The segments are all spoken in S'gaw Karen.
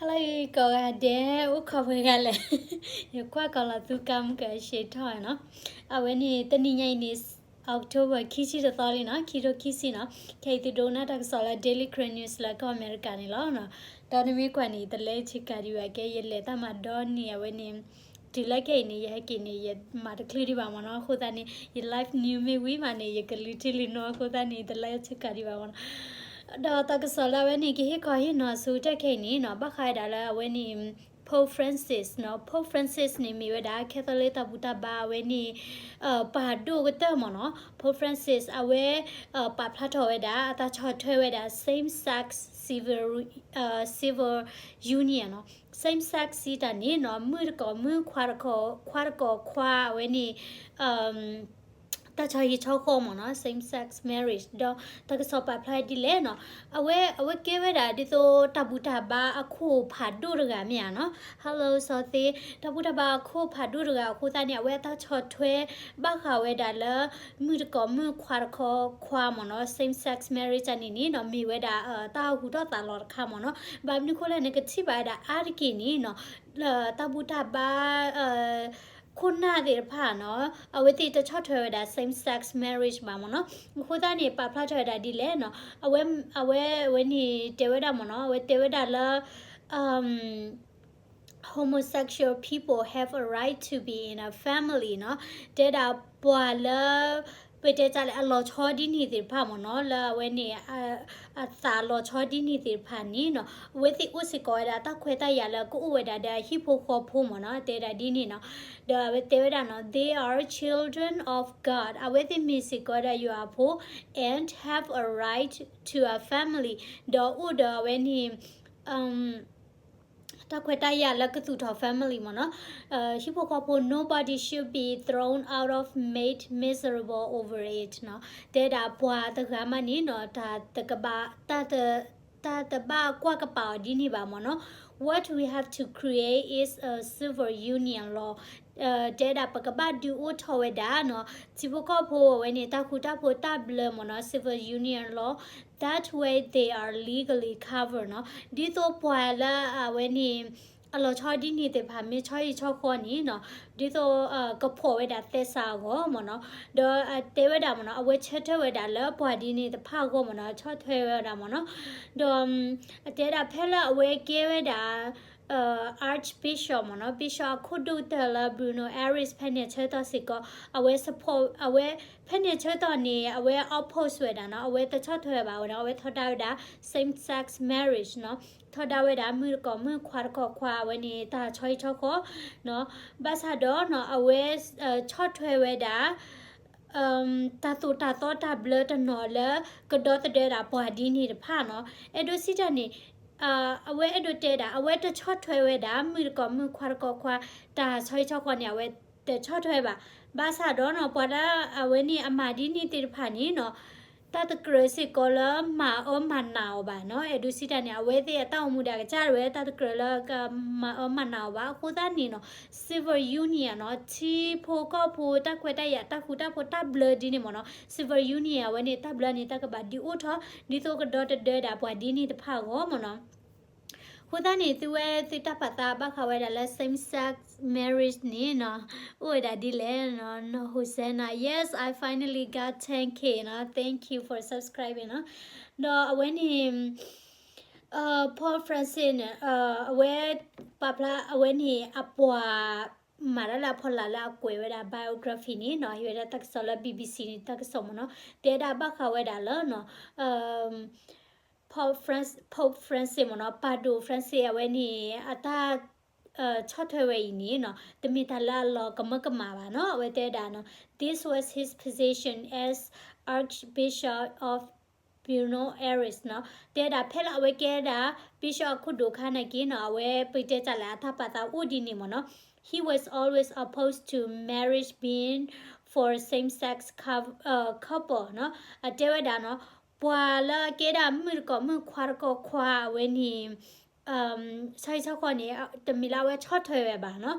Hello ကိးဂၤဒဲး အိၣ်ခိးပှဲၤဂၤလဲၣ်, ယကွၢ်ကီးလီၤသုကါမုၢ်ကၢးရှဲထီၣ်နီၤ, အဝဲန့ၣ် တနံၤညါအံၤန့ၣ် October ခံဆံတသီလံနီၤ, ခံထိခံဆံနီၤ, ခဲအံၤသုဒိကနၣ်တၢ်ကစီၣ်လၢ Daily Karen News လၢကီၢ်အမဲရကၤန့ၣ်လီၤ. ဒီးနမ့ၢ်ကွၢ်န့ၣ် တလဲဆ့ကၤဒံးဘၣ်ကဲ ယလဲၤတၢ်မၤဒီနံၤအဝဲန့ၣ် တုၤလၢခဲအံၤန့ၣ် ယဟဲက့ၤန့ၣ် ယမၤတချုးဒံးဘၣ်မ့ၢ်နီၤ, အဃိသတးန့ၣ် ယ live news မ့ၢ်ဝံၤမးန့ၣ် ယကလုၢ်ထံလုၢ်နိအဃိသတးန့ၣ် တလဲဆ့ကၤဒံးဘၣ်မ့ၢ်နီၤ. ဒီးတၢ်ကစီၣ်လၢအဝဲန့ၣ် ကဟ့ၣ်ခီဟ့ၣ်နီၤဆူတၢ်ခဲအံၤန့ၣ်နီၤ, ဘၣ်ဃးဝဲဒၣ်လၢအဝဲန့ၣ် Pope Francis နီၤ, Pope Francis န့ၣ်မ့ၢ်ဝဲဒၣ် Catholic တၢ်ဘူၣ်တၢ်ဘါအဝဲန့ၣ် ပှၤဒိၣ်ကတၢၢ်မ့ၢ်နီၤ, Pope Francis အဝဲ ပာ်ဖျါထီၣ်ဝဲဒၣ် အတၢ်ဆီၣ်ထွဲဝဲဒၣ် same sex civil, civil union နီၤ, same sex စံးတၢ်န့ၣ်နီၤ, မုၣ်တကိးမုၣ် ခွါတကိးခွါအဝဲန့ၣ် တၢ်ဆီဟံၣ်ဆီဃီမ့ၢ်နီၤ, same sex marriage ဒီးတၢ်ကစီၣ်ပာ်ဖျါဒ်လဲၣ်နီၤ, အဝဲ အဝဲကဲဝဲဒၣ်ဒ်သိး တၢ်ဘူၣ်တၢ်ဘါအခိၣ်ဖးဒိၣ်တဂၤမ့ၢ်ဧါနီၤ, Hello စီၤသ့, တၢ်ဘူၣ်တၢ်ဘါအခိၣ်ဖးဒိၣ်တဂၤအဃိသတးန့ၣ် အဝဲအတၢ်ဆီၣ်ထွဲ ဘၣ်ဃးဝဲဒၣ်လၢ မုၣ်တကိးမုၣ်ခွါတကိးခွါမ့ၢ်နီၤ, same sex marriage န့ၣ်န့ၣ်နီၤ, မ့ၢ်ဝဲဒၣ် တၢ်ဟူထီၣ်သါလီၤတခါမ့ၢ်နီၤ, ဘၣ်မနုၤအဃိလဲၣ်န့ၣ် ကထံၣ်ဘၣ်ဝဲဒၣ်အါတက့ၢ်န့ၣ်နီၤ တၢ်ဘူၣ်တၢ်ဘါ ခိၣ်နၢ်သ့ၣ်တဖၣ်နီၤ, အဝဲသ့ၣ်တဆီၣ်ထွဲဝဲဒၣ် same sex marriage ဘၣ်မ့ၢ်နီၤ, အဃိသတးန့ၣ် ပာ်ဖျါထီၣ်ဝဲဒၣ်ဒ်လဲၣ်နီၤ, အဝဲ အဝဲ အဝဲန့ၣ်တဲဝဲဒၣ်မ့ၢ်နီၤ, အဝဲတဲဝဲဒၣ်လၢ homosexual people have a right to be in a family နီၤ, တဲဒၣ်ပှၤလၢ ပတဲတၢ်လၢအလီၤဆီဒ်န့ၣ်သ့ၣ်တဖၣ်မ့ၢ်နီၤ, လၢအဝဲန့ၣ် အသးလီၤဆီဒ်န့ၣ်သ့ၣ်တဖၣ်န့ၣ်နီၤ, အဝဲသ့ၣ်အိၣ်စ့ၢ်ကီးဝဲဒၣ်တၢ်ခွဲးတၢ်ယာ်လၢကအိၣ်ဝဲဒၣ်ဒီးအဟံၣ်ဖိဃီဖိမ့ၢ်နီၤ, တဲဒၣ်ဒ်န့ၣ်နီၤ, ဒီးအဝဲတဲဝဲဒၣ်နီၤ, they are children of God, အဝဲသ့ၣ်မ့ၢ်စ့ၢ်ကီးဝဲဒၣ်ယွၤအဖိ and have a right to a family, ဒီးအိၣ်ဒီးအဝဲန့ၣ် တၢ်ခွဲးတၢ်ယာ်လၢကသူၣ်ထီၣ် family မ့ၢ်နီၤ, ဟံၣ်ဖိဃီဖိ nobody should be thrown out of made miserable over it နီၤ, တဲဒၣ်ပှၤတဂၤမးန့ၣ်နီၤ, တၢ်တကဘၣ် တၢ်တ တၢ်တဘၣ်ကွၢ်ကပာ်အီၤဒ်န့ၣ်ဘၣ်မ့ၢ်နီၤ, what we have to create is a civil union law, တဲဒၣ်ပကဘၣ်ဒုးအိၣ်ထီၣ်ဝဲဒၣ်နီၤ, ထံဖိကီၢ်ဖိအဝဲန့ၣ် တၢ်ဃူတၢ်ဖိးတၢ်ဘျၢမ့ၢ်နီၤ, civil union law, that way they are legally covered နီၤ, ဒ်သိးပှၤလၢအဝဲန့ၣ် အလီၤဆီဒ်န့ၣ်သ့ၣ်တဖၣ် မ့ၢ်ဆီဟံၣ်ဆီဃီန့ၣ်နီၤ, ဒ်သိး ကဖီၣ်ဝဲဒၣ်သဲစးအဂီၢ်မ့ၢ်နီၤ, ဒီးတဲဝဲဒၣ်မ့ၢ်နီၤ, အဝဲဆၢထၢၣ်ဝဲဒၣ်လၢပှၤဒ်န့ၣ်တဖၣ်အဂီၢ်မ့ၢ်နီၤ, ဆီၣ်ထွဲဝဲဒၣ်မ့ၢ်နီၤ, ဒီး တဲဒၣ်ဖဲလၢအဝဲကဲဝဲဒၣ် Archbishop မ့ၢ်နီၤ, Bishop အခိၣ်ဒိၣ်ကတၢၢ်လၢ Buenos Aires ဖဲန့ၣ်ဆၢကတီၢ်စ့ၢ်ကီး အဝဲ support အဝဲ ဖဲန့ၣ်ဆၢကတီၢ်န့ၣ် အဝဲ oppose ဝဲဒၣ်နီၤ, အဝဲတဆီၣ်ထွဲဘၣ်ဝဲနီၤ, အဝဲထီဒါဝဲဒၣ် same sex marriage နီၤ, ထီဒါဝဲဒၣ်မုၣ်တကိးမုၣ်ခွါတကိးခွါအဝဲန့ၣ် တၢ်ဆီဟံၣ်ဆီဃီနီၤ, ဘၣ်ဆၣ်ဒီးနီၤ အဝဲ ဆီၣ်ထွဲဝဲဒၣ် တၢ်သိၣ်တၢ်သီတၢ်ဘျၢတနီၤလၢ ကဒီသဒၢဒၣ်ပှၤဒ်န့ၣ်တဖၣ်နီၤ, အဲၣ်ဒိးစံးတၢ်န့ၣ် အဝဲအဲၣ်ဒိးတဲဒၣ် အဝဲတဆီၣ်ထွဲဝဲဒၣ် မုၣ်တကိးမုၣ်ခွါတကိးခွါ တၢ်ဆီဟံၣ်ဆီဃီန့ၣ် အဝဲတဆီၣ်ထွဲဘၣ်. ဘၣ်ဆၣ်ဒီးနီၤ ပှၤလၢအဝဲန့ၣ်အမၤဒ်န့ၣ်သ့ၣ်တဖၣ်န့ၣ်နီၤ တၢ်တကြၢးစ့ၢ်ကီးလၢမၤအၢမၤနးအီၤဘၣ်နီၤ, အဲၣ်ဒိးစံးတၢ်န့ၣ် အဝဲသ့ၣ်အတၢ်အိၣ်မူဒၣ်ကစၢ်ဝဲ တၢ်တကြၢးလၢကမၤအၢမၤနးအီၤဘၣ်. အဃိသတးန့ၣ်နီၤ civil union နီၤ ထံဖိကီၢ်ဖိတၢ်ခွဲးတၢ်ယာ် တၢ်ဃူတၢ်ဖိးတၢ်ဘျၢဒ်န့ၣ်မ့ၢ်နီၤ civil union အဝဲန့ၣ် တၢ်ဘျၢန့ၣ် တၢ်ကဘၣ်ဒုးအိၣ်ထီၣ် ဒ်သိးကဒီတဒၢဒၣ်ပှၤဒ်န့ၣ်တဖၣ်အဂီၢ်မ့ၢ်နီၤ. အဃိသတးန့ၣ် သုဝဲသုတၢ်ပာ်သးဘၣ်ဃးဝဲဒၣ်လၢ same sex marriage န့ၣ်နီၤ အိၣ်ဝဲဒၣ်ဒ်လဲၣ်နီၤ နီၢ် Hosanna, yes, I finally got ten K နီၤ, thank you for subscribing နီၤ. ဒီးအဝဲန့ၣ် Pope Francis န့ၣ် အဝဲ ပာ်ဖျါအဝဲန့ၣ်အပှၤ မၤတၢ်လၢအဖီလာ်လၢအကွဲးဝဲဒၣ် biography န့ၣ်နီၤ ဟ့ၣ်ဝဲဒၣ်တၢ်ကစီၣ်လၢ BBC န့ၣ် တၢ်ကစီၣ်မ့ၢ်နီၤ တဲဒၣ်ဘၣ်ဃးဝဲဒၣ်လၢနီၤ Pope Francis မ့ၢ်နီၤ ပၢ်ဒိၣ် Francis အဝဲန့ၣ် အတၢ် ဆီၣ်ထွဲဝဲအံၤန့ၣ်နီၤ တမ့ၢ်တၢ်လၢအလီၤကမၢကမၣ်ဘၣ်နီၤ အဝဲတဲဒၣ်နီၤ this was his position as Archbishop of Buenos Aires နီၤ တဲဒၣ်ဖဲလၢအဝဲကဲဒၣ် Bishop အခိၣ်ဒိၣ်ခါနာ်က့နီၤ အဝဲပတဲတၢ်လၢအတၢ်ပာ်သးအိၣ်ဒ်န့ၣ်မ့ၢ်နီၤ he was always opposed to marriage being for same sex cou- couple နီၤ အတဲဝဲဒၣ်နီၤ ပှၤလၢအကဲဒၣ်မုၣ်တကိးမုၣ်ခွါတကိးခွါအဝဲန့ၣ် ဆီဟံၣ်ဆီဃီန့ၣ် တမ့ၢ်လၢအဝဲဆီၣ်ထွဲဝဲဘၣ်နီၤ.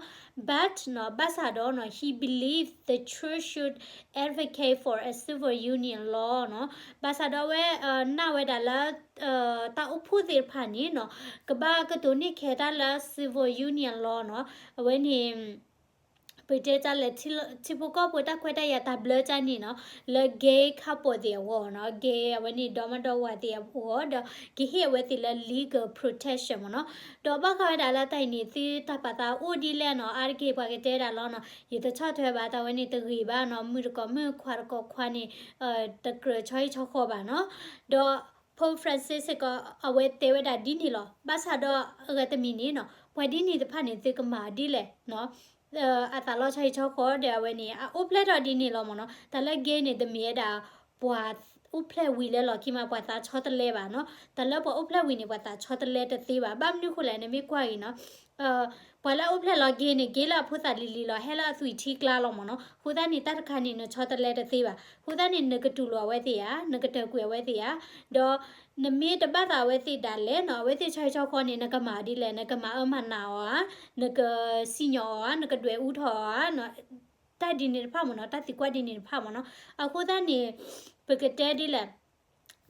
But နီၤ ဘၣ်ဆၣ်ဒီးနီၤ he believe the church should advocate for a civil union law နီၤ. ဘၣ်ဆၣ်ဒီးအဝဲ နာ်ဝဲဒၣ်လၢ တၢ်အိၣ်ဖှိၣ်သ့ၣ်တဖၣ်န့ၣ်နီၤ ကဘၣ်ကတိၤန့ၢ်ခဲတၢ်လၢ civil union law နီၤ. အဝဲန့ၣ် ပတဲတၢ်လဲၣ် ထံဖိကီၢ်ဖိတၢ်ခွဲးတၢ်ယာ်တၢ်ဘျၢတၢ်န့ၣ်နီၤ လၢ gay ခါပိာ်သ့ၣ်အဂီၢ်နီၤ gay အဝဲန့ၣ် ဒီမါဒီဝၤသ့ၣ်အဂီၢ်ဒီး ကဟ့ၣ်အဝဲသ့ၣ်လၢ legal protection မ့ၢ်နီၤ. ဒီးဘၣ်ဃးဝဲဒၣ်လၢတၢ်အံၤန့ၣ် သုတၢ်ပာ်သးအိၣ်ဒ်လဲၣ်နီၤ အါတက့ၢ်ပှၤကတဲဒၣ်လီၤနီၤ ယတဆီၣ်ထွဲဘၣ် တၢ်ဝဲန့ၣ်တဂ့ၤဘၣ်နီၤ မုၣ်တကိးမုၣ်ခွါတကိးခွါန့ၣ် တကြၢးဆီဟံၣ်ဆီဃီဘၣ်နီၤ. ဒီး Pope Francis စ့ၢ်ကီး အဝဲတဲဝဲဒၣ်ဒ်န့ၣ်လီၤ. ဘၣ်ဆၣ်ဒီးအဂၤတမံၤန့ၣ်နီၤ ပှၤဒ်န့ၣ်တဖၣ်န့ၣ် သုကမၤအီၤဒ်လဲၣ်နီၤ အသးလီဆီဟံၣ်ဆီဃီဒီးအဝဲန့ၣ် အအိၣ်ဖျဲၣ်ထီၣ်ဒ်န့ၣ်လီၤမ့ၢ်နီၤ. တၢ်လၢ gay န့ၣ် တမ့ၢ်ဝဲဒၣ် ပှၤအိၣ်ဖျဲၣ်ဝံၤလၢလီၢ်ခံမး ပှၤသးဆီတလဲဘၣ်နီၤ. တၢ်လၢပှၤအိၣ်ဖျဲၣ်ဝံၤန့ၣ် ပှၤသးဆီတလဲတသ့ဘၣ်. ဘၣ်မနုၤဃိလဲၣ် နမ့ၢ်ကွၢ်ဂ့ၤနီၤ ပှၤလၢအအိၣ်ဖျဲၣ်လီၤ gay န့ၣ် gay လၢအဖိသၣ်လံၤလံၤလီၤ ဟဲလၢအသွံၣ်ထံကျါလီၤမ့ၢ်နီၤ. အဃိသတးန့ၣ် တၢ်တခါန့ၣ် နဆီတလဲတသ့ဘၣ်. အဃိသတးန့ၣ် နကတူၢ်လိာ်အဝဲသ့ၣ်ဧါ, နကတၢၢ်ကွံာ်အဝဲသ့ၣ်ဧါ, ဒီးနမ့ၢ်တဘၣ်သးအဝဲသ့ၣ်ဒၣ်လဲာ်နီၤ, အဝဲသ့ၣ်ဆီဟံၣ်ဆီဃီန့ၣ် နကမၤအီၤဒ်လဲၣ်, နကမၤအၢမၤနးအီၤဧါ, နကစံၣ်ညီၣ်အီၤဧါ, နကဒွဲၣ်အူထီၣ်အီၤဧါ, တၢ်ဒ်န့ၣ်တဖၣ်မ့ၢ်နီၤ, တၢ်သံကွၢ်ဒ်န့ၣ်တဖၣ်မ့ၢ်နီၤ. အဃိသတးန့ၣ် ပကတဲဒ်လဲၣ်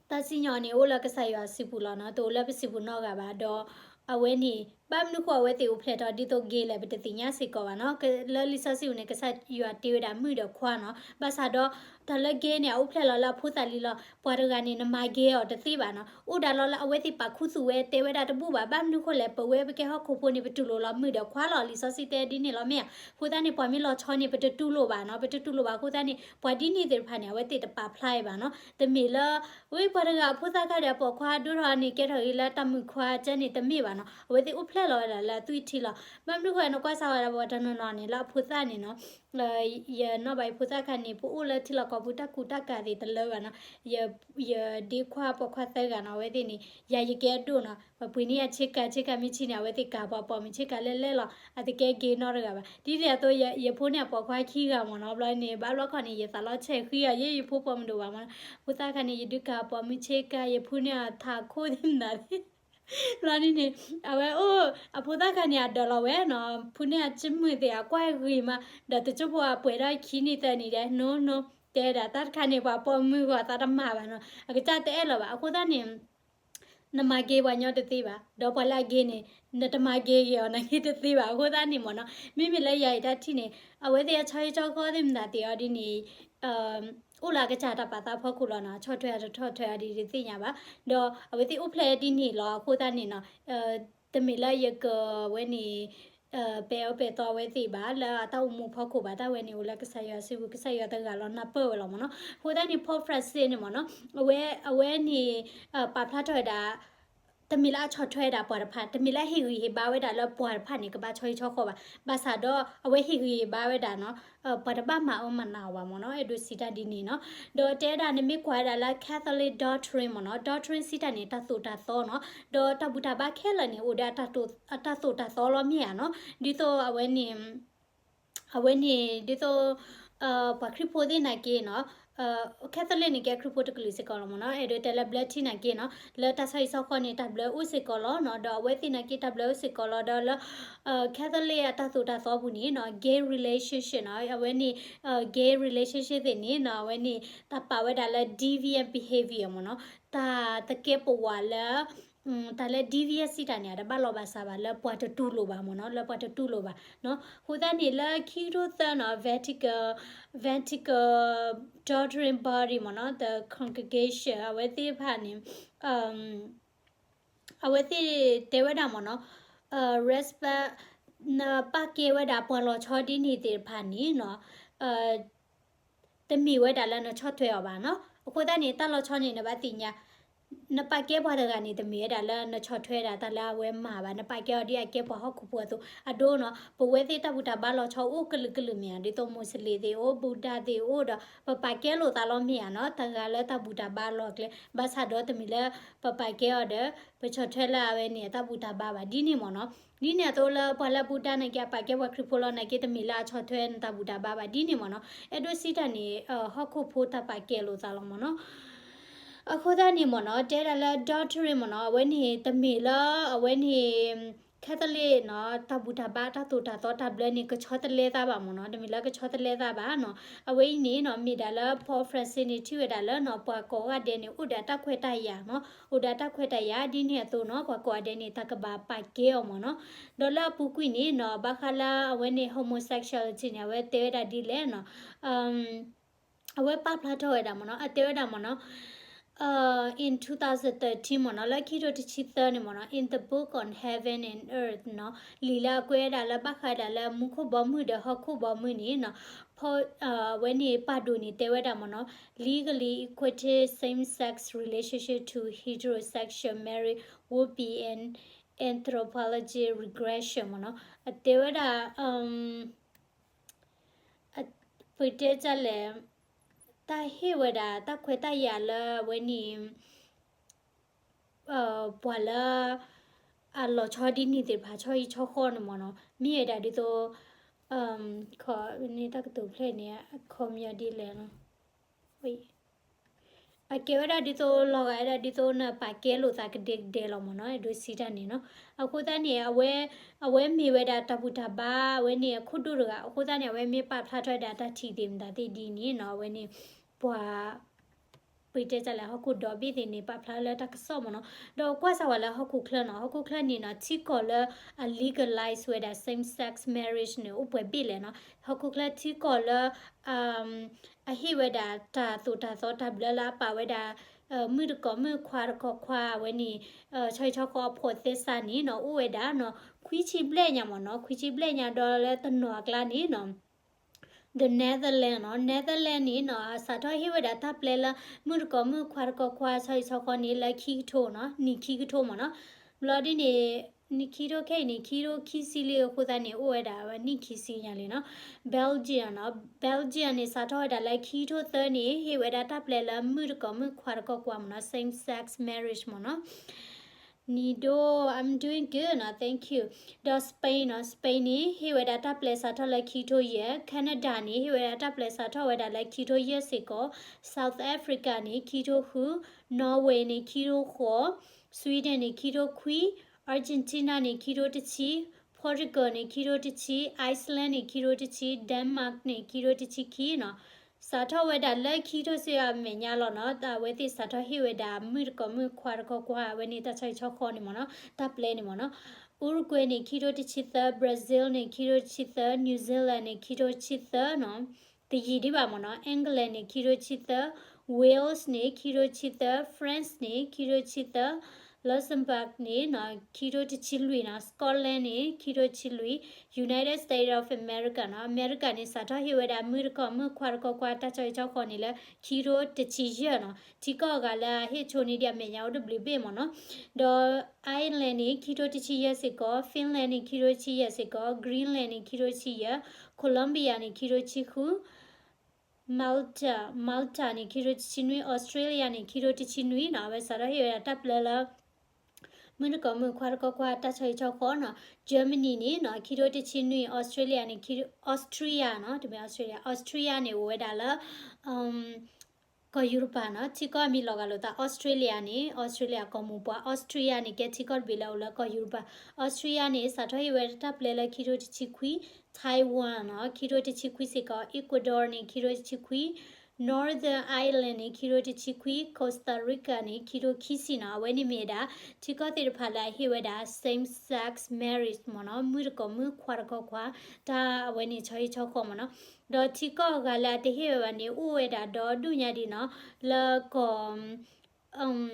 တၢ်စံၣ်ညီၣ်န့ၣ် အိၣ်လၢကစၢ်ယွၤစုပူၤလီၤနီၤ, တအိၣ်လၢပစုပူၤနီတဂၤဘၣ်. ဒီးအဝဲန့ၣ် ဘၣ်မနုၤဃိအဝဲသ့ၣ်အိၣ်ဖျဲၣ်ထီၣ်ဒ်သိး gay လဲၣ် ပတသ့ၣ်ညါစ့ၢ်ကီးဘၣ်နီၤ. လၢလံာ်စီဆှံပူၤန့ၣ် ကစၢ်ယွၤတ့ဝဲဒၣ်မုၣ်ဒီးခွါနီၤ. ဘၣ်ဆၣ်ဒီး တၢ်လၢ gay န့ၣ် အအိၣ်ဖျဲၣ်လီၤလၢအဖိသၣ်လံၤလီၤ. ပှၤတဂၤန့ၣ် နမၤ gay အီၤတသ့ဘၣ်နီၤ. အိၣ်ဒၣ်လီၤလၢအဝဲသ့ၣ်ပာ်ခူသူၣ်ဝဲ တဲဝဲဒၣ်တဘူၣ်ဘၣ်. ဘၣ်မနုၤဃိလဲၣ် ပဝဲပကဲဟီၣ်ခိၣ်ဖိန့ၣ် ပတူၢ်လိာ်လီၤမုၣ်ဒီးခွါလီၤ. လံာ်စီဆှံတဲဒ်န့ၣ်လီၤမ့ၢ်ဧါ. အဃိသတးန့ၣ် ပှၤမ့ၢ်လီၤဆီန့ၣ် ပတတူၢ်လိာ်ဘၣ်နီၤ, ပတတူၢ်လိာ်ဘၣ်. အဃိသတးန့ၣ် ပှၤဒ်န့ၣ်သ့ၣ်တဖၣ်န့ၣ် အဝဲသ့ၣ်တပာ်ဖျါအံၤဘၣ်နီၤ. တမ့ၢ်လၢ ဝဲပှၤတဂၤအဖိသၣ်ခါဒီးအပိာ်ခွါဒိၣ်ထီၣ်န့ၣ် ကဲထီၣ်ဂ့ၤလၢတၢ်မုာ်ခွါကဲန့ၣ်တမ့ၢ်ဘၣ်နီၤ. အဝဲသ့ၣ်အိၣ်ဖျဲၣ်လီၤဝဲဒၣ်လၢအသွံၣ်ထံလီၤ. ဘၣ်မနုၤဃိ နကွၢ်စၢ်ဝဲဒၣ်ပှၤတနီၤနီၤန့ၣ် လၢအဖိသၣ်န့ၣ်နီၤ ယနီၣ်ဘၣ်ယဖိသၣ်ခါန့ၣ် ပအိၣ်လၢထံလီၢ်ကီၢ်ပူၤတၢ်ကူတၢ်ကၤသ့ၣ်တလၢဘၣ်နီၤ. ယဒ့ခွါပိာ်ခွါသၢဂၤနီၤ, အဝဲသ့ၣ်န့ၣ် ယၤယကဲအဒိၣ်နီၤ, ပှ့ၤန့ၢ်ယၤဆ့ကၤ, ဆ့ကၤမ့ၢ်ဆံးန့ၣ် အဝဲသ့ၣ်ကၤပှၤပိာ်မုၣ်ဆ့ကၤလၢလဲၣ်လီၤ. အတကဲ gay နီတဂၤဘၣ်. ဒ်န့ၣ်အသိး ယဖိန့ၢ်အပိာ်ခွါခံဂၤမ့ၢ်နီၤ. ဘျီန့ၣ် ဘၣ်ဘျီခီန့ၣ် ယသးလီၤဆဲးဃံအီၤ, ယဲယဖိပိာ်မုၣ်ဒိၣ်ဘၣ်မ့ၢ်နီၤ. ဖိသၣ်ခါန့ၣ် ယဒုးကၤပိာ်မုၣ်ဆ့ကၤ, ယဖိန့ၢ်အထးခိၣ်သ့ၣ်မနၤသ့ၣ် ဘျီန့ၣ်န့ၣ် အဝဲအိၣ် အဖိသၣ်ခါန့ၣ် အဒၢးလီၤဝဲနီၤ, ဖိန့ၢ်အစုမုၢ်သ့ၣ် အကွၢ်ဂ့ၤမး, ဒီးတစိၢ်ဖိအပှဲၤထီၣ်ခံနံၣ်သၢနံၣ်ဒီး နိနိ တဲဒၣ်တၢ်တခါန့ၣ် ပှၤပိာ်မုၣ်ဂီၤသးတမၤဘၣ်နီၤ, အကစၢ်တအဲၣ်လီၤဘၣ်. အဃိသတးန့ၣ် နမၤ gay ပှၤညီတသ့ဘၣ်, ဒီးပှၤလၢအ gay န့ၣ် နတမၤ gay ဂ့ၤအီၤနာ်က့တသ့ဘၣ်. အဃိသတးန့ၣ်မ့ၢ်နီၤ, မ့မ့ၢ်လၢယၤအံၤတၢ်ထံၣ်န့ၣ် အဝဲသ့ၣ်အဆီဟံၣ်ဆီဃီသ့ၣ်မတၤသ့ၣ်အီၤဒ်န့ၣ် အိၣ်လၢအကစၢ်တၢ်ပာ်သးဖီခိၣ်လီၤနီၤ, ဆီၣ်ထွဲအတဆီၣ်ထွဲအီၤဒ်တသ့ၣ်ညါဘၣ်. ဒီးအဝဲသ့ၣ်အိၣ်ဖျဲၣ်ဒ်န့ၣ်လီၤ. အဃိသတးန့ၣ်နီၤ တမ့ၢ်လၢယကဝဲန့ၣ် ပဲာ်အၢပဲာ်သီအဝဲသ့ၣ်ဘၣ် လၢအတၢ်အိၣ်မူဖီခိၣ်ဘၣ်. တၢ်ဝဲန့ၣ်အိၣ်လၢကစၢ်ယွၤစုပူၤ, ကစၢ်ယွၤတဂၤလီၤနၢ်ပၢၢ်ဝဲလီၤမ့ၢ်နီၤ. အဃိသတးန့ၣ် Pope Francis န့ၣ်မ့ၢ်နီၤ အဝဲ အဝဲန့ၣ် ပာ်ဖျါထီၣ်ဝဲဒၣ် တမ့ၢ်လၢအဆီၣ်ထွဲဝဲဒၣ်ပှၤတဖၣ်, တမ့ၢ်လၢအဟ့ၣ်ဂံၢ်ဟ့ၣ်ဘါဝဲဒၣ်လၢပှၤတဖၣ်န့ၣ် ကဘၣ်ဆီဟံၣ်ဆီဃီဘၣ်. ဘၣ်ဆၣ်ဒီးအဝဲဟ့ၣ်ဂံၢ်ဟ့ၣ်ဘါဝဲဒၣ်နီၤ ပှၤတဘၣ်မၤအၢမၤနးအီၤဘၣ်မ့ၢ်နီၤ, အဲၣ်ဒိးစံးတၢ်ဒ်န့ၣ်နီၤ. ဒီးတဲဝဲဒၣ် နမ့ၢ်ကွၢ်ဝဲဒၣ်လၢ Catholic doctrine မ့ၢ်နီၤ, doctrine စံးတၢ်န့ၣ် တၢ်သိၣ်တၢ်သီနီၤ, ဒီးတၢ်ဘူၣ်တၢ်ဘါခဲလၢာ်န့ၣ် အိၣ်ဒီးအတၢ်သိၣ်တၢ်သီလီၤမ့ၢ်ဧါနီၤ. ဒ်သိးအဝဲန့ၣ် အဝဲန့ၣ် ဒ်သိး ပှၤခရံာ်ဖိသ့ၣ်နာ်က့နီၤ, Catholic န့ၣ်ကဲခရံာ်ဖိတကလုာ်စ့ၢ်ကီးလီၤမ့ၢ်နီၤ, အဲၣ်ဒိးတဲလၢဘျၢထံနာ်က့နီၤ, လၢတၢ်ဆီဟံၣ်ဆီဃီန့ၣ် တၢ်ဘျၢအိၣ်စ့ၢ်ကီးလီၤနီၤ, ဒီးအဝဲသ့ၣ်နာ်က့တၢ်ဘျၢအိၣ်စ့ၢ်ကီးလီၤ, ဒီးလၢ Catholic အတၢ်သိၣ်တၢ်သီပူၤန့ၣ်နီၤ, gay relationship နီၤ, အဝဲန့ၣ် gay relationship သ့ၣ်န့ၣ်နီၤ, အဝဲန့ၣ် တၢ်ပာ်ဝဲဒၣ်လၢ deviant behavior မ့ၢ်နီၤ, တၢ်တကဲပဝးလၢ တၢ်လၢ deviant စံးတၢ်န့ၣ် အတဘၣ်လီၤဘၣ်စးဘၣ် လၢပှၤတတူၢ်လိာ်ဘၣ်မ့ၢ်နီၤ, လၢပှၤတတူၢ်လိာ်ဘၣ်နီၤ. အဃိသတးန့ၣ် လၢခံကထိသၢနီၤ Vatican, Vatican Doctrine Body မ့ၢ်နီၤ, the congregation အဝဲသ့ၣ်တဖၣ်န့ၣ် အဝဲသ့ၣ်တဲဝဲဒၣ်မ့ၢ်နီၤ, respect နပာ်ကဲဝဲဒၣ်ပှၤလီၤဆီဒ်န့ၣ်သ့ၣ်တဖၣ်န့ၣ်နီၤ တမ့ၢ်ဝဲဒၣ်လၢနဆီၣ်ထွဲအီၤဘၣ်နီၤ. အဃိသတးန့ၣ် တၢ်လီၤဆီန့ၣ် နဘၣ်သ့ၣ်ညါ, နပာ်ကဲပှၤတဂၤန့ၣ် တမ့ၢ်ဝဲဒၣ်လၢနဆီၣ်ထွဲဒၣ်တၢ်လၢအဝဲမၤဘၣ်, နပာ်ကဲအီၤဒ်အကဲပှၤဟီၣ်ခိၣ်ဖိအသိး. အဒိနီၤ, ပဝဲသ့ၣ်တၢ်ဘူၣ်တၢ်ဘါလီၤဆီအိၣ်ကလုာ်ကလုာ်မ့ၢ်ဧါ, ဒ်သိး Muslim သ့ၣ်အိၣ်, Buddha သ့ၣ်အိၣ်ဒီး ပပာ်ကဲလိာ်သးလီၤမ့ၢ်ဧါနီၤ, တဂၤလၢတၢ်ဘူၣ်တၢ်ဘါလီၤကျဲ, ဘၣ်ဆၣ်ဒီးတမ့ၢ်လၢပပာ်ကဲအီၤဒီး ပဆီၣ်ထွဲလၢအဝဲန့ၣ် အတၢ်ဘူၣ်တၢ်ဘါဘၣ် ဒ်န့ၣ်မ့ၢ်နီၤ. ဒ်န့ၣ်အသိးလၢပှၤလၢ Buddha နာ်က့ အပာ်ကဲပှၤခရံာ်ဖိလီၤနာ်က့ တမ့ၢ်လၢအဆီၣ်ထွဲနတၢ်ဘူၣ်တၢ်ဘါဘၣ် ဒ်န့ၣ်မ့ၢ်နီၤ. အဲၣ်ဒိးစံးတၢ်န့ၣ် ဟီၣ်ခိၣ်ဖိတၢ်ပာ်ကဲလိာ်သးလီၤမ့ၢ်နီၤ. အဃိသတးန့ၣ်မ့ၢ်နီၤ တဲဒၣ်လၢ adultery မ့ၢ်နီၤ အဝဲန့ၣ်တမ့ၢ်လၢ အဝဲန့ၣ် Catholic နီၤ တၢ်ဘူၣ်တၢ်ဘါတၢ်သိၣ်တၢ်သီတၢ်ဘျၢန့ၣ် ကဆီတလဲသးဘၣ်မ့ၢ်နီၤ တမ့ၢ်လၢကဆီတလဲသးဘၣ်နီၤ အဝဲအံၤန့ၣ်နီၤ မ့ၢ်ဒၣ်လၢ Pope Francis န့ၣ် ထံၣ်ဝဲဒၣ်လၢနီၤ ပှၤကိးဂၤဒဲးန့ၣ် အိၣ်ဒီးတၢ်ခွဲးတၢ်ယာ်နီၤ အိၣ်ဒီးတၢ်ခွဲးတၢ်ယာ် ဒ်န့ၣ်အသိးနီၤ ပှၤကိးဂၤဒဲးန့ၣ် တၢ်ကဘၣ်ပာ်ကဲအီၤမ့ၢ်နီၤ ဒီးလၢအပူၤကွံာ်န့ၣ်နီၤ ဘၣ်ဃးလၢအဝဲန့ၣ် homosexuality န့ၣ် အဝဲတဲဝဲဒၣ်ဒ်လဲၣ်နီၤ အဝဲပာ်ဖျါထီၣ်ဝဲဒၣ်မ့ၢ်နီၤ အတဲဝဲဒၣ်မ့ၢ်နီၤ in two thousand thirteen မ့ၢ်နီၤ လၢခံထိတဆံသၢန့ၣ်မ့ၢ်နီၤ in the book on heaven and earth နီၤ လံာ်လၢအကွဲးဝဲဒၣ်လၢဘၣ်ဃးဒၣ်လၢမူခိၣ်ဘီမုၢ်ဒီးဟီၣ်ခိၣ်ဘီမုၢ်န့ၣ်နီၤ အဝဲန့ၣ်ပာ်ဒိၣ်န့ၣ်တဲဝဲဒၣ်မ့ၢ်နီၤ legally equated same-sex relationship to heterosexual marriage would be an anthropological regression မ့ၢ်နီၤ အတဲဝဲဒၣ် ပတဲတၢ်လဲၣ် တၢ်ဟ့ၣ်ဝဲဒၣ် တၢ်ခွဲးတၢ်ယာ်လၢအဝဲန့ၣ် ပှၤလၢ အလီၤဆီဒ်န့ၣ်သ့ၣ်တဖၣ် ဆီဟံၣ်ဆီဃီန့ၣ်မ့ၢ်နီၤ မ့ၢ်ဝဲဒၣ်ဒ်သိး ခီန့ၣ်တၢ်ကတိၤဖျဲၣ်န့ၣ် အခီပညီဒ်လဲၣ်နီၤ အကဲဝဲဒၣ်ဒ်သိး လီၤဂာ်ဝဲဒၣ်ဒ်သိးနပာ်ကဲလိာ်သးကဒဲကဒဲလီၤမ့ၢ်နီၤ အဲၣ်ဒိးစံးတၢ်န့ၣ်နီၤ အဃိသတးန့ၣ် အဝဲ အဝဲမ့ၢ်ဝဲဒၣ်တၢ်ဘူၣ်တၢ်ဘါ အဝဲန့ၣ်အခိၣ်ဒိၣ်တဂၤ အဃိသတးန့ၣ် အဝဲမ့ၢ်ပာ်ဖျါထီၣ်ဝဲဒၣ်တၢ်ထံၣ်သ့ၣ်မတၤသ့ၣ်ဒ်န့ၣ်နီၤ အဝဲန့ၣ် ပှၤ ပတဲတၢ်လဲၣ် ဟီၣ်ခိၣ်ဒီဘ့ၣ်သ့ၣ်န့ၣ် ပာ်ဖျါလၢတၢ်ကစီၣ်မ့ၢ်နီၤ ဒီးကွၢ်စၢ်ဝဲလၢဟီၣ်ခိၣ်ချၢနီၤ ဟီၣ်ခိၣ်ချၢန့ၣ်နီၤ ထံကီၢ်လၢအ legalize ဝဲဒၣ် same sex marriage န့ၣ် အိၣ်ပှဲၤဘ့ၣ်လဲၣ်နီၤ ဟီၣ်ခိၣ်ချၢထံကီၢ်လၢ အဟ့ၣ်ဝဲဒၣ်တၢ်သိၣ်တၢ်သီတၢ်ဘျၢလၢအပာ်ဝဲဒၣ် မုၣ်တကိးမုၣ်ခွါတကိးခွါအဝဲန့ၣ် ဆီဟံၣ်ဆီဃီအဖိးသဲစးန့ၣ်နီၤ အိၣ်ဝဲဒၣ်နီၤ ခွံဆံဘျဲၣ်ညါမ့ၢ်နီၤ ခွံဆံဘျဲၣ်ညါဒီးလၢတနီၤအကျါန့ၣ်နီၤ the Netherlands နီၤ Netherlands န့ၣ်နီၤ စးထီၣ်ဟ့ၣ်ဝဲဒၣ်တၢ်ပျဲလၢ မုၣ်တကိးမုၣ်ခွါတကိးခွါဆီဟံၣ်ဆီဃီန့ၣ် လၢခံကထိနီၤ နံၣ်ခံကထိမ့ၢ်နီၤ ဘျီဒ်န့ၣ် နံၣ်ခံကထိခဲအံၤန့ၣ် ခံကထိခံဆံလံ အဃိသတးန့ၣ် အိၣ်ဝဲဒၣ်ဝဲနံၣ်ခံဆံညါလံနီၤ Belgium နီၤ Belgium န့ၣ် စးထီၣ်ဝဲဒၣ်လၢခံကထိသၢန့ၣ် ဟ့ၣ်ဝဲဒၣ်တၢ်ပျဲလၢမုၣ်တကိးမုၣ်ခွါတကိးခွါမ့ၢ်နီၤ same sex marriage မ့ၢ်နီၤ နံၤဒိၣ် I'm doing good နီၤ thank you ဒီး Spain နီၤ Spain န့ၣ် ဟ့ၣ်ဝဲဒၣ်တၢ်ပျဲစးထီၣ်လၢခံကထိယဲၢ် Canada န့ၣ် ဟ့ၣ်ဝဲဒၣ်တၢ်ပျဲစးထီၣ်ဝဲဒၣ်လၢခံကထိယဲၢ်စ့ၢ်ကီး South Africa န့ၣ် ခံကထိဃု Norway န့ၣ် ခံကထိဃိး Sweden န့ၣ် ခံကထိခွံ Argentina န့ၣ် ခံကထိတဆံ Portugal န့ၣ် ခံကထိတဆံ Iceland န့ၣ် ခံကထိတဆံ Denmark န့ၣ် ခံကထိတဆံခံနီၤ စးထီၣ်ဝဲဒၣ်လၢခံကထိစ့အမဲာ်ညါလီၤနီၤ အဝဲသ့ၣ်စးထီၣ်ဟ့ၣ်ဝဲဒၣ်မုၣ်တကိးမုၣ်ခွါတကိးခွါ အဝဲန့ၣ်တၢ်ဆီဟံၣ်ဆီဃီန့ၣ်မ့ၢ်နီၤ တၢ်ပျဲန့ၣ်မ့ၢ်နီၤ Uruguay န့ၣ် ခံကထိတဆံသၢ Brazil န့ၣ် ခံကထိတဆံသၢ New Zealand န့ၣ် ခံကထိတဆံသၢနီၤ တယံာ်ဒံးဘၣ်မ့ၢ်နီၤ England န့ၣ် ခံကထိတဆံသၢ Wales န့ၣ် ခံကထိတဆံသၢ France န့ၣ် ခံကထိတဆံသၢ Luxembourg န့ၣ်နီၤ ခံကထိတဆံလွံၢ်နီၤ Scotland န့ၣ် ခံကထိတဆံလွံၢ် United States of America နီၤ အမဲရကၤန့ၣ် စးထီၣ်ဟ့ၣ်ဝဲဒၣ်မုၣ်တကိးမုၣ်ခွါတကိးခွါတၢ်ဆီဟံၣ်ဆီဃီန့ၣ်လၢ ခံကထိတဆံယဲၢ်နီၤ ထံကီၢ်အဂၤလၢအဟ့ၣ်ဆိန့ၢ်ဒံးအမဲာ်ညါအိၣ်တဘျုးဘ့ၣ်မ့ၢ်နီၤ ဒီး Ireland န့ၣ် ခံကထိတဆံယဲၢ်စ့ၢ်ကီး Finland န့ၣ် ခံကထိတဆံယဲၢ်စ့ၢ်ကီး Greenland န့ၣ် ခံကထိတဆံယဲၢ် Colombia န့ၣ် ခံကထိတဆံဃု Malta Malta န့ၣ် ခံကထိတဆံနွံ Australia န့ၣ် ခံကထိတဆံနွံနီၤ အဝဲစးထီၣ်ဟ့ၣ်ဝဲဒၣ်တၢ်ပျဲလၢ မုၣ်တကိးမုၣ်ခွါတကိးခွါတၢ်ဆီဟံၣ်ဆီဃီနီၤ Germany န့ၣ်နီၤ ခံကထိတဆံနွံ Australia န့ၣ် Austria နီၤ တမ့ၢ် Australia Austria န့ၣ် အိၣ်ဝဲဒၣ်လၢ ကီၢ်ယူရပၤနီၤ ထံကီၢ်အမံၤလီၤဂာ်လိာ်သး Australia န့ၣ် Australia ကီၢ်မိၢ်ပှၢ် Austria န့ၣ် ကဲထံကီၢ်တဘ့ၣ်လၢအိၣ်လၢကီၢ်ယူရပၤ Austria န့ၣ် စးထီၣ်ဟ့ၣ်ဝဲတၢ်ပျဲလၢခံကထိတဆံခွံ Taiwan နီၤ ခံကထိတဆံခွံစ့ၢ်ကီး Ecuador န့ၣ် ခံကထိတဆံခွံ Northern Ireland န့ၣ် ခံကထိတဆံခွံ Costa Rica န့ၣ် ခံကထိခံဆံနီၤ အဝဲန့ၣ်မ့ၢ်ဝဲဒၣ် ထံကီၢ်သ့ၣ်တဖၣ်လၢအဟ့ၣ်ဝဲဒၣ် same sex marriage မ့ၢ်နီၤ မုၣ်တကိးမုၣ်ခွါတကိးခွါ တၢ်အဝဲန့ၣ်ဆီဟံၣ်ဆီဃီမ့ၢ်နီၤ ဒီးထံကီၢ်အဂၤလၢအတဟ့ၣ်ဝဲဘၣ်န့ၣ် အိၣ်ဝဲဒၣ်ဒီဒူၣ်ညါဒံးနီၤ လၢကီၢ်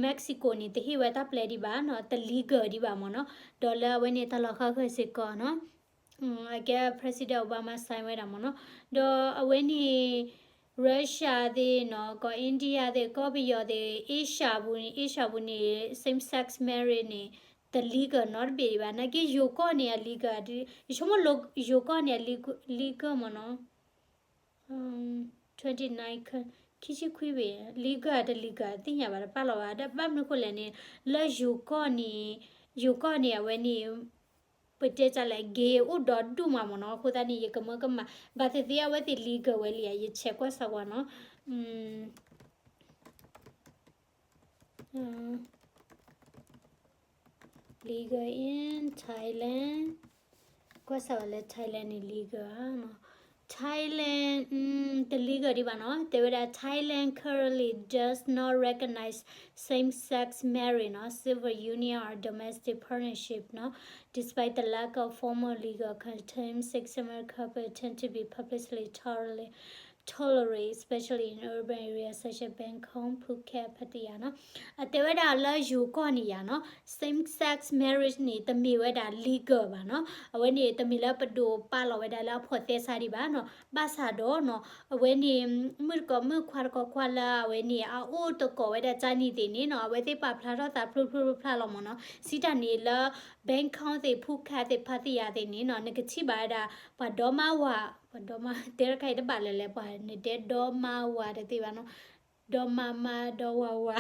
Mexico န့ၣ် တဟ့ၣ်ဝဲတၢ်ပျဲဒံးဘၣ်နီၤ တ legal ဒံးဘၣ်မ့ၢ်နီၤ ဒီးလၢအဝဲန့ၣ်တၢ်လီၢ်ဃၣ်ဃၢၤစ့ၢ်ကီးနီၤ အကဲ President Obama sign ဝဲဒၣ်မ့ၢ်နီၤ ဒီးအဝဲန့ၣ် Russia သ့ၣ်နီၤ ကီၢ် India သ့ၣ် ကီၢ်ပယီၤသ့ၣ် Asia ပူၤန့ၣ် Asia ပူၤန့ၣ် same sex marriage န့ၣ် တ legal နီတဘ့ၣ်ဒံးဘၣ် နာ်က့ ယိၤကီၢ်န့ၣ်အ legal ယဆိကမိၣ် ယိၤကီၢ်န့ၣ်အ legal မ့ၢ်နီၤ twenty nine ခံဆံခွံဘ့ၣ် legal တ legal သ့ၣ်ညါဘၣ်တပာ်လီၤဘၣ် ဒီးဘၣ်မနုၤဃိလဲၣ်န့ၣ် လၢယိၤကီၢ်န့ၣ် ယိၤကီၢ်န့ၣ် အဝဲန့ၣ် ပတဲတၢ်လဲၣ် gay အိၣ်ဒီဒူၣ်မးမ့ၢ်နီၤ အဃိသတးန့ၣ် ယကမၢကမၣ် ဘၣ်သ့ၣ်သ့ၣ်အဝဲသ့ၣ် legal ဝဲလံဧါ ယဆဲးကွၢ်စၢ်ဝါနီၤ Legal in Thailand. ကွၢ်စၢ်ဝဲလၢ Thailand န့ၣ် legal ဧါနီၤ. Thailand တ legal ဒံးဘၣ်နီၤ. တဲဝဲဒၣ် Thailand currently does not recognize same-sex marriage နီၤ, civil union or domestic partnership နီၤ, despite the lack of formal legal contact. Same-sex married couples tend to be publicly tolerated, tolerated, especially in urban areas such as Bangkok, Phuket, Pattaya နီၤ. အတဲဝဲဒၣ်လၢယိၤကီၢ်န့ၣ်ယၤနီၤ, same-sex marriage န့ၣ် တမ့ၢ်ဝဲဒၣ် legal ဘၣ်နီၤ. အဝဲန့ၣ် တမ့ၢ်လၢပဒိးပာ်လီၤဝဲဒၣ်လၢအဖိးသဲစးဒံးဘၣ်နီၤ. ဘၣ်ဆၣ်ဒီးနီၤ, အဝဲန့ၣ် မုၣ်တကိးမုၣ်ခွါတကိးခွါလၢအဝဲန့ၣ် အအိၣ်သကိးဝဲဒၣ်ကၢ်န့ၣ်သ့ၣ်န့ၣ်နီၤ, အဝဲသ့ၣ်ပာ်ဖျါထီၣ်သးဖျိဖျိဖျါဖျါလီၤမ့ၢ်နီၤ. စံးတၢ်န့ၣ်လၢ Bangkok သ့ၣ် Phuket သ့ၣ် Pattaya သ့ၣ်န့ၣ်နီၤ, နကထံၣ်ဘၣ်ဝဲဒၣ် ပှၤဒီမါဝၤ, ပှၤဒီမါ တဲတခါအံၤတဘၣ်လၢၤလဲၣ်, ပှၤနတဲဒီမါဝၤတသ့ဘၣ်နီၤ, ဒီမါမါဒီဝၤဝၤ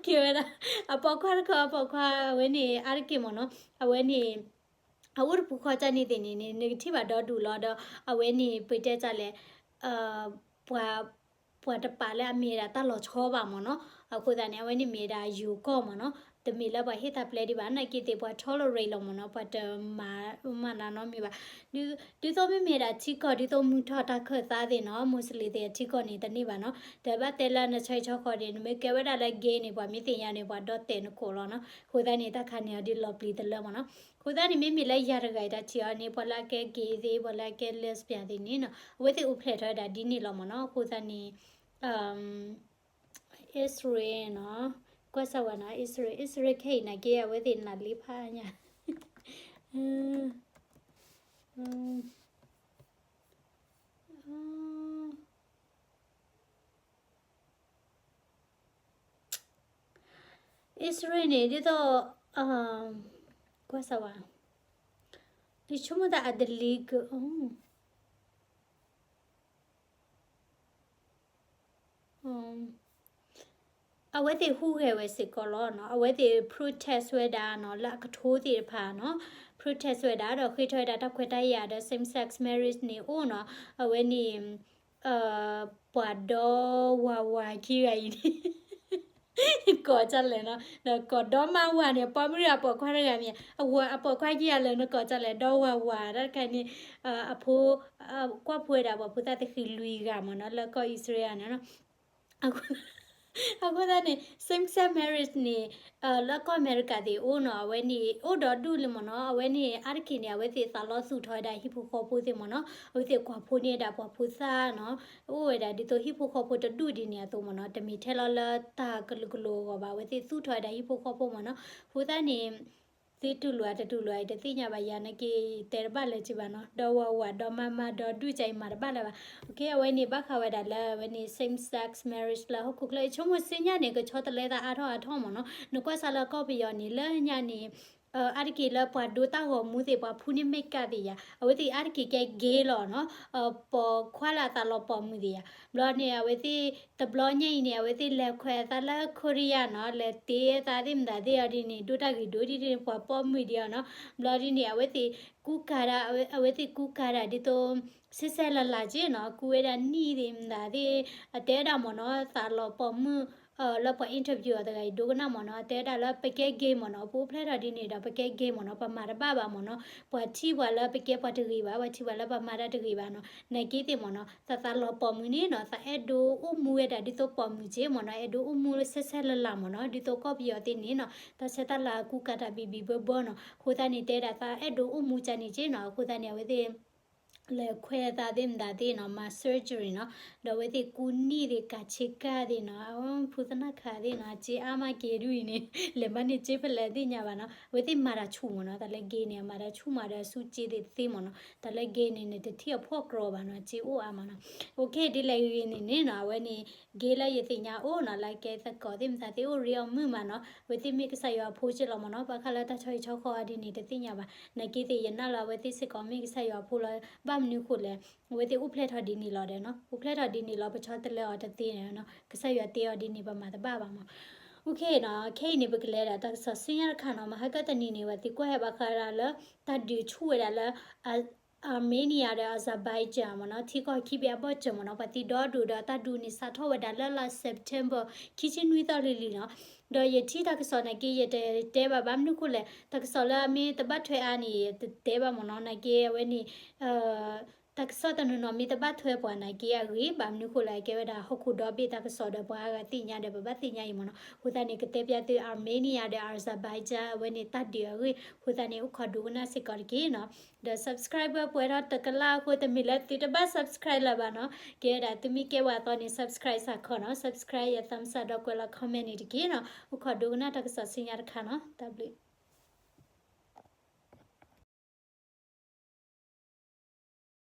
ကဲဝဲဒၣ် အပိာ်ခွါတခီ အပိာ်ခွါအဝဲန့ၣ် အါတက့ၢ်မ့ၢ်နီၤ, အဝဲန့ၣ် အအိၣ်တပူၤဃီကၢ်န့ၣ်သ့ၣ်န့ၣ်န့ၣ် နကထံၣ်ဘၣ်ဒီဒူၣ်လီၤဒီး အဝဲန့ၣ် ပတဲတၢ်လဲၣ်, ပှၤ ပှၤတပာ်လၢအမ့ၢ်ဝဲဒၣ်တၢ်လီၤဆီဘၣ်မ့ၢ်နီၤ. အဃိသတးန့ၣ် အဝဲန့ၣ်မ့ၢ်ဝဲဒၣ်ယိၤကီၢ်မ့ၢ်နီၤ, တမ့ၢ်လၢပှၤဟ့ၣ်သးပျဲဒံးဘၣ်, နာ်က့သ့ၣ်ပှၤ tolerate လီၤမ့ၢ်နီၤ, ပှၤတမၤမၤနၤနီတမံၤဘၣ်. ဒ်သိးမ့မ့ၢ်ဒၣ်ထံကီၢ် ဒ်သိးမုၢ်ထီၣ်တၢ်ခၢၣ်သးသ့ၣ်နီၤ, Muslim သ့ၣ်အထံကီၢ်န့ၣ်တန့ၢ်ဘၣ်နီၤ. တဘၣ်တဲလၢနဆီဟံၣ်ဆီဃီန့ၣ် နမ့ၢ်ကဲဝဲဒၣ်လၢ gay န့ၣ် ပှၤမ့ၢ်သ့ၣ်ညါန့ၣ် ပှၤဒီတဲာ်နကိာ်လီၤနီၤ. အဃိသတးန့ၣ် တၢ်ခါန့ၣ်အီၤဒ်လီၤပျံၤတလၢမ့ၢ်နီၤ. အဃိသတးန့ၣ် မ့မ့ၢ်လၢယၤတဂၤအံၤတၢ်ထံၣ်အီၤန့ၣ် ပှၤလၢအကဲ gay သ့ၣ် ပှၤလၢအကဲ lesbian သ့ၣ်န့ၣ်နီၤ, အဝဲသ့ၣ်အိၣ်ဖျဲၣ်ထီၣ်ဝဲဒၣ်ဒ်န့ၣ်လီၤမ့ၢ်နီၤ. အဃိသတးန့ၣ် Israel နီၤ, ကွၢ်စၢ်ဝဲနီၤ Israel, Israel ခဲအံၤနာ်က့ အဝဲသ့ၣ်နးလံဖးညါ Israel န့ၣ် ဒ်သိး ကွၢ်စၢ်ဝဲ ယဆိကမိၣ်သးအတလံက အဝဲသ့ၣ်ဟူးဂဲၤဝဲစ့ၢ်ကီးလီၤနီၤ. အဝဲသ့ၣ် protest ဝဲဒၣ်နီၤ လၢအကထိသ့ၣ်တဖၣ်နီၤ, protest ဝဲဒၣ်ဒီးဃ့ထီၣ်ဝဲဒၣ်တၢ်ခွဲးတၢ်ယာ်ဒီး same sex marriage န့ၣ်အိၣ်နီၤ. အဝဲန့ၣ် ပှၤဒီဝၤဝၤခံဂၤအံၤန့ၣ် ကိးဒ်လဲၣ်နီၤ, ဒီးကိးဒီမါဝၤန့ၣ် ပိာ်မုၣ်အပိာ်ခွါတဂၤမ့ၢ် အဝၤအပိာ်ခွါခံဂၤလၢနကိးဒ်လဲၣ် ဒီဝၤဝၤ တၢ်တခါန့ၣ် အဖိ ကွၢ်ဖိဝဲဒၣ်ပှၤဖိသၣ်သဃံးလွံၢ်ဂၤမ့ၢ်နီၤ လၢကီၢ်အံၣ်စရ့လးန့ၣ်နီၤ. အဃိသတးန့ၣ် same sex marriage န့ၣ် လၢကီၢ်အမဲရကၤသ့ၣ်အိၣ်နီၤ အဝဲန့ၣ်အိၣ်ဒီဒူၣ်လံမ့ၢ်နီၤ. အဝဲန့ၣ် အါတက့ၢ်န့ၣ် အဝဲသ့ၣ်သးလီသူၣ်ထီၣ်ဝဲဒၣ်ဟံၣ်ဖိဃီဖိသ့ၣ်မ့ၢ်နီၤ. အဝဲသ့ၣ်ကွၢ်ဖိန့ၢ်ဝဲဒၣ်ပှၤဖိသၣ်နီၤ အိၣ်ဝဲဒၣ်ဒ်သိးဟံၣ်ဖိဃီဖိတဒူၣ်ဒ်န့ၣ်အသိးမ့ၢ်နီၤ. တမ့ၢ်ထဲလီၤလၢတၢ်ကလုာ်ကလိၤအဂီၢ်ဘၣ် အဝဲသ့ၣ်သူၣ်ထီၣ်ဝဲဒၣ်ဟံၣ်ဖိဃီဖိမ့ၢ်နီၤ. အဃိသတးန့ၣ် သုတူၢ်လိာ်အတတူၢ်လိာ်အံၤတသ့ၣ်ညါဘၣ် ယၤနာ်က့ တဲတဘၣ်လၢၤက့ဘၣ်နီၤ. ဒီဝၤဝၤ ဒီမါမါ ဒီဒူၣ်ကၢ်အံၤ မၤတဘၣ်လၢၤဘၣ်. အဝဲန့ၣ် ဘၣ်ဃးဝဲဒၣ်လၢအဝဲန့ၣ် same sex marriage လၢဟီၣ်ခိၣ်ချၢ ယဆိကမိၣ်ဆူညါန့ၣ် ကဆီတလဲသးအါထီၣ်အါထီၣ်မ့ၢ်နီၤ. နကွၢ်စၢ်လၢကီၢ်ပယီၤန့ၣ် လၢညါန့ၣ် အါတက့ၢ်လၢပှၤဒိတၢ်ဂီၤမူသ့ၣ် ပှၤဖူန့ၢ် makeup သ့ၣ်ယၤ အဝဲသ့ၣ်အါတက့ၢ်ကဲ gay လီၤနီၤ. ပိာ်ခွါလၢအသးလီၤပိာ်မုၣ်သ့ၣ်ယၤ ဘျီန့ၣ် အဝဲသ့ၣ်တဘျီညါအံၤန့ၣ် အဝဲသ့ၣ်လဲၤခွဲးအသးလၢ Korea နီၤ လဲၤတ့အသးသ့ၣ်မတၤသ့ၣ်အီၤဒ်န့ၣ် ဒိတၢ်ဂ့ၤဒိဒ်န့ၣ် ပှၤပိာ်မုၣ်ဒ်အီၤနီၤ. ဘျီဒ်န့ၣ် အဝဲသ့ၣ်ကူကၤတၢ် အဝဲသ့ၣ်ကူကၤတၢ်ဒ်သိး ဆဲးဆဲးလၤလၤက့နီၤ ကူဝဲဒၣ်နံၣ်သ့ၣ်မတၤသ့ၣ် အတဲဝဲဒၣ်မ့ၢ်နီၤ သးလီၤပိာ်မုၣ် လၢပှၤ interview အီၤတဂၤအံၤ ဒိကနၣ်မ့ၢ်နီၤ အတဲဝဲဒၣ်လၢပကဲ gay မ့ၢ်နီၤ ပအိၣ်ဖျဲၣ်ထီၣ်ဒ်န့ၣ်ဒီး ပကဲ gay မ့ၢ်နီၤ ပမၤတဘၣ်ဘၣ်မ့ၢ်နီၤ ပှၤထံၣ်ပှၤလၢပကဲပှၤတဂ့ၤဘၣ် ပှၤထံၣ်ပှၤလၢပမၤတၢ်တဂ့ၤဘၣ်နီၤ နာ်က့သ့ၣ်မ့ၢ်နီၤ သးသးလီၤပိာ်မုၣ်န့ၣ်နီၤ သးအဲၣ်ဒိးအိၣ်မူဝဲဒၣ်ဒ်သိးပိာ်မုၣ်က့မ့ၢ်နီၤ အဲၣ်ဒိးအိၣ်မူလၢဆဲးဆဲးလၤလၤမ့ၢ်နီၤ ဒ်သိးကီၢ်ပယီၤသ့ၣ်န့ၣ်နီၤ တၢ်ဆဲးတၢ်လၤကူကၤတၢ်ဘံၣ်ဘံၣ်ဘၢဘၢနီၤ အဃိသတးန့ၣ် တဲဒၣ်သးအဲၣ်ဒိးအိၣ်မူကန့ၣ်က့နီၤ အဃိသတးန့ၣ် အဝဲသ့ၣ် လဲၤခွဲးအသးသ့ၣ်မတၤသ့ၣ်နီၤ မၤ surgery နီၤ ဒီးအဝဲသ့ၣ်ကူနံၣ်သ့ၣ် ကၤဆ့ကၤသ့ၣ်နီၤ အဖုသနၢ်ခးသ့ၣ်နီၤ က့အါမးက့ၤဒ်အံၤန့ၣ် လဲၤမၤန့ၢ်က့ဖဲလဲၣ်သ့ၣ်ညါဘၣ်နီၤ အဝဲသ့ၣ်မၤတၢ်ဆူၣ်မ့ၢ်နီၤ တၢ်လၢ gay န့ၣ် အမၤတၢ်ဆူၣ်မးဒီးအဆူၣ်က့သ့ၣ်သ့မ့ၢ်နီၤ တၢ်လၢ gay န့ၣ် နတထံၣ်အဖှီၣ်ကြီဘၣ်နီၤ က့အိၣ်အါမးနီၤ okay ဒ်လဲၣ်ဂ့ၤန့ၣ်န့ၣ်နီၤ အဝဲန့ၣ် gay လၢယသ့ၣ်ညါအိၣ်နီၤ လၢကဲသကိးသ့ၣ်မတၤသ့ၣ်အိၣ်ရ့အီၤမုာ်မးနီၤ အဝဲသ့ၣ်မ့ၢ်ကစၢ်ယွၤအဖိက့လီၤမ့ၢ်နီၤ ဘၣ်ဃးလၢတၢ်ဆီဟံၣ်ဆီဃီအီၤဒ်န့ၣ် တသ့ၣ်ညါဘၣ် နာ်က့သ့ၣ်ယနာ်လၢအဝဲသ့ၣ်စ့ၢ်ကီးမ့ၢ်ကစၢ်ယွၤအဖိလီၤ ဘၣ်မနုၤဃိလဲၣ် အဝဲသ့ၣ်အိၣ်ဖျဲၣ်ထီၣ်ဒ်န့ၣ်လီၤဒီးနီၤ အိၣ်ဖျဲၣ်ထီၣ်ဒ်န့ၣ်လီၤ ပဆီတလဲအီၤတသ့န့ၣ်နီၤ ကစၢ်ယွၤတ့အီၤဒ်န့ၣ် ပမၤတဘၣ်ဘၣ်မး okay နီၤ ခဲအံၤန့ၣ် ပကလဲၤဒၣ်တၢ်ကစီၣ်ဆူညါတခါနီၤ မဟါကတနံၤန့ၣ် ပှၤသံကွၢ်ဟဲဘၣ်ဃးဒၣ်လၢ တၢ်ဒုးဆူၣ်ဝဲဒၣ်လၢ အ Armenia ဒီး Azerbaijan မ့ၢ်နီၤ, ထံကီၢ်ခံဘ့ၣ်အဘီၣ်စၢၤမ့ၢ်နီၤ, ပှၤသံဒီဒူၣ်ဒီးတၢ်ဒုးန့ၣ်စးထီၣ်ဝဲဒၣ်လၢလါ September ခံဆံနွံသီလံၤလံၤနီၤ. ဒီးယထံၣ်တၢ်ကစီၣ်နာ်က့ ယတတဲဘၣ်ဘၣ်မနုၤဃိလဲၣ်, တၢ်ကစီၣ်လၢအမ့ၢ်တဘၣ်ထွဲအါန့ၣ် ယတတဲဘၣ်မ့ၢ်နီၤ, နာ်က့အဝဲန့ၣ် တၢ်ကစီၣ်တနီၤနီၤမ့ၢ်တဘၣ်ထွဲပှၤနာ်က့အဂ့ၤ, ဘၣ်မနုၤဃိလဲၣ် အကဲဝဲဒၣ်ဟီၣ်ခိၣ်ဒီဘ့ၣ်တၢ်ကစီၣ်ဒီးပှၤအါဂၤသ့ၣ်ညါဒီး ပဘၣ်သ့ၣ်ညါအံၤမ့ၢ်နီၤ. အဃိသတးန့ၣ် ကတဲပျၢ်သု Armenia ဒီး Azerbaijan အဝဲန့ၣ်တၢ်ဒုးအဂ့ၢ်, အဃိသတးန့ၣ် အိၣ်ခိးဒိကနၣ်စ့ၢ်ကီးတက့ၢ်နီၤ. ဒီး subscriber ပှဲၤထီၣ်တကလးအဃိ တမ့ၢ်လၢသုတဘၣ် subscribe လၢၤဘၣ်နီၤ, ကဲဝဲဒၣ်သုမ့ၢ်ကဲဝဲအသီန့ၣ် subscribe စ့ၢ်ကီးနီၤ, subscribe ယ thumbs up ဒီးကွဲးလီၤ comment န့ၣ်တက့ၢ်နီၤ. အိၣ်ခိးဒိကနၣ်တၢ်ကစီၣ်ဆူညါတခါနီၤ, တၢ်ဘျုး